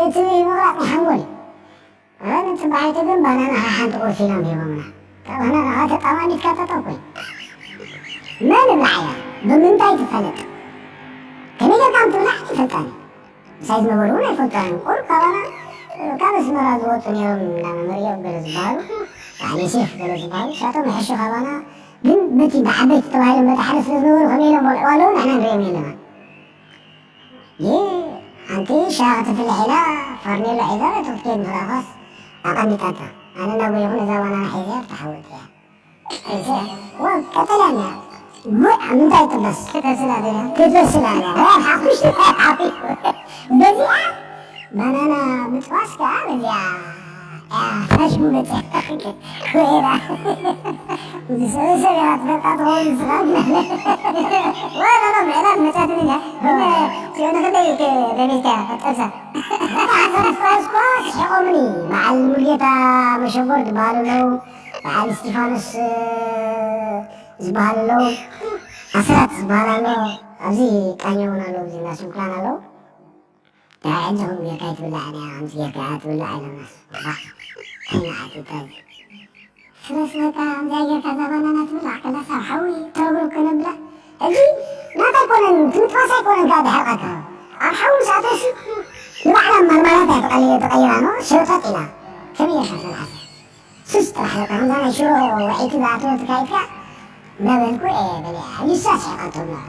እቲ ምቑራጽ ናይ ሓንጎል እዩ። ኣነ ጽባሒቱ ግን ባናና ሓንቲ ቁርሲ ኢሎም ሂቦምና። እታ ባናና ኸዓ ተጣማሚትካ ተጠቆይ። መን ይብልዓያ? ብምንታይ ትፈለጥ? ከመይ ጌርካ ከም ትብላዕ ኣይፈልጣን እየ። ምሳይ ዝነበሩ እውን ኣይፈልጡን እዮም። ቁሩብ ካባና፣ ካብ ኣስመራ ዝወጹ ነይሮም፣ እንዳ መምህር እዮም ገለ ዝበሃሉ፣ በዓል ዮሴፍ ገለ ዝበሃሉ፣ ንሳቶም ይሕሹ ካባና። ግን በቲ ብዓበይቲ ተባሂሎም በቲ ሓደ ስለ ዝነበሩ ከመይ ኢሎም በልዕዋ ኣለዉ፣ ንሕና ንሪኦም የለናን። ይህ ሓንቲ ሻሂ ክትፍልሕ ኢላ ፈርኔሎ ሒዛ ክትከይድ እንከላ ኳስ ኣቐሚጣታ። ኣነ እናጎየኹ ነዛ ባናና ሒዘያ ተሓወጥኩ እያ። እዚኣ፣ ዋው፣ ቀጠልያ እያ። ጉዕ፣ ኣብ ምንታይ ትጥበስ? ክትበስል ኣደልያ። ክትበስል ኣደልያ። ዋው፣ ሓኩሽ፣ ሓኩሽ። በዚኣ ባናና ምጥባስ ከኣ በዚኣ፣ ያ፣ ፋሽን መጽያ። ኮይና። እዚ ሰብ፣ ሰብ እያ ትፈልጣ ትኸውን ንስኻ። ዋው፣ ኖ፣ ኖ፣ ምዕራብ መጽያትኒ እያ። ግን፣ እዚኦ ንኽንደይ ከ-፣ ደሊልካ እያ፣ ጠብሳ። ኣታ፣ ኣታ፣ ስኳስ፣ ስኳስ፣ ስሒቖምኒ። በዓል ሙሉጌታ መሸጎር ዝበሃሉ ኣለዉ። በዓል እስጢፋኖስ፣ እ፣ ዝበሃል ኣለዉ። ኣስራት ዝበሃል ኣሎ። ኣብዚ ቃኘው እውን ኣለዉ፣ ኣብዚ እንዳ ስንኩላን ኣለዉ። ደሓር ሕጂ ከምኡ ጌርካ ኣይትብላዕን እያ፣ ከምዚ ጌርካ እያ ትብላዕ ኢሎምናስ። ባዕ፣ እንታይ መዓት እዩ እንታይ? ስለስ በቃ ከምዚኣ ጌርካ እዛ ባናና ትብላዕ ከላስ ኣብ ሓዊ ተረጉም ከነብላ። ሕጂ ናታ ኣይኮነን፣ ትምጥባስ ኣይኮነን ከኣ ድሕርቃካ። ኣብ ሓዊ ምስ ኣተሲ ንባዕላ ማርማላት እያ ትቐሊ-፣ ትቐይራ፣ ኖ? ሸውጠጥ ኢላ። ከመይ ጌርካ ትበልዓ? ሱስ ጥራሕ በቃ፣ ከምዛ ናይ ሽሮ ውዕይቲ ዝኣተወ ተካይድካ፣ እናበልኩ እየ በሊዐ። ሕጂ እሳ ስሒቓቶ እምበር።